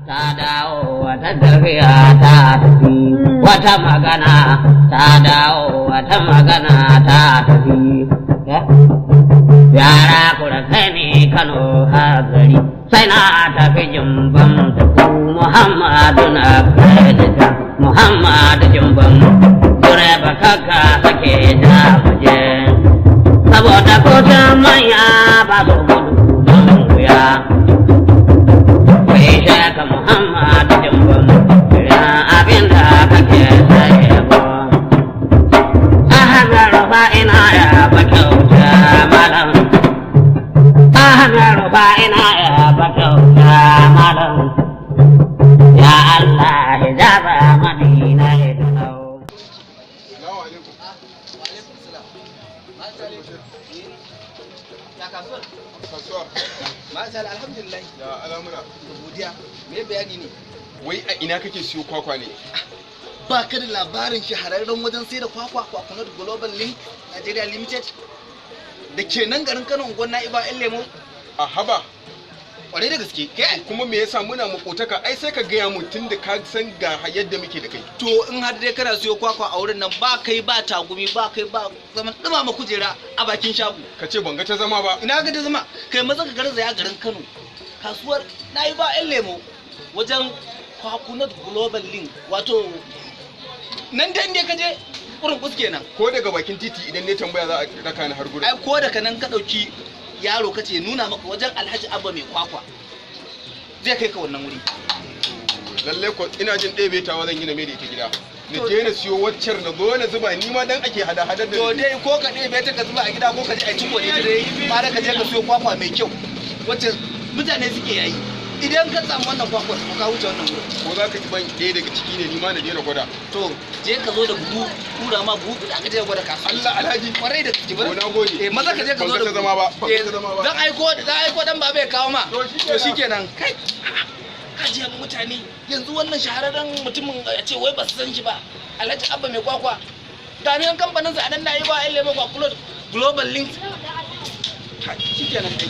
Ta dawo, wata tafiya ta tafi, wata magana ta dawo, wata magana ta tafi. Yara kura kai ne Kano hazari, sai na tafi jimban da ku. Muhammadu na kai Muhammadu jimban, direba kaka sake ja muje, saboda kotun manya ba su gudu don wuya. Kai shaka Muhammadu jimban, abin da kake sai ba. Ahmed Rufa ina ya ba kyauta malam. Ahmed Rufa ina ya ba kyauta malam. Ya Allah hijaba Madina hidinau. Salamu alaikum. Wa alaikum salam. Ya kasuwar? Kasuwa. Masha Allah, alhamdulillah. Ya al'amura? Da godiya. Me bayani ne? Wai a ina kake siyo kwakwa ne? Ba ka da labarin shahararren wajen sai da kwakwa, Kwakunat Global Link Nigeria Limited, da ke nan garin Kano, unguwar Na'iba 'Yan Lemo? A haba. Kwarai da gaske. Kai Kuma me yasa muna makotaka, ai sai ka gaya mu tun da ka san ga yadda muke da kai. To, in har dai kana siyo kwakwa a wurin nan, ba kai ba tagumi, ba kai ba zaman dumama kujera a bakin shago. Ka ce ban ga ta zama ba. Ina ga ta zama? Kai maza ka garzaya garin Kano, kasuwar Na'iba 'Yan Lemo, wajen Kwakunat Global Link, wato nan dai inda ka je kurin kus kenan. Ko daga bakin titi idan ne tambaya za a raka ni har gurin? Ai ko daga nan ka dauki yaro ka ce nuna maka wajen Alhaji Abba mai kwakwa, zai kai ka wannan wuri. Lalle ko ina jin ɗebe tawa zan yi na mai da ita gida. Na je na siyo waccar na zo na zuba, ni ma dan ake hada hadar da To ni. dai ko ka ɗebe ta ka zuba a gida, ko ka je a ciko da ita dai, fara ka je ka siyo kwakwa mai kyau wacce mutane suke yayi. Idan ka samu wannan kwakwar, ko ka wuce wannan wurin. Ko za ka ji ban ɗaya daga ciki ne, ni ma na je na gwada. To, je ka zo da buhu, tura ma buhu guda, ka je ka gwada kasuwa. Allah Alhaji. Kwarai da gaske, bari. Ko na gode. Eh, maza ka je ka Ban zo ga da ta zama ba, ban ga ta Eh, zama ba. zan aiko dan baba ya kawo ma. To shikenan. To shikenan. Kai ka ji mutane yanzu, wannan shahararren mutumin a ce wai ba su san shi ba, Alhaji Abba mai kwakwa, ga ni nan kamfanin sa a nan na yi ba 'Yan Lemo, Kwakulo Global Link. Shikenan kai.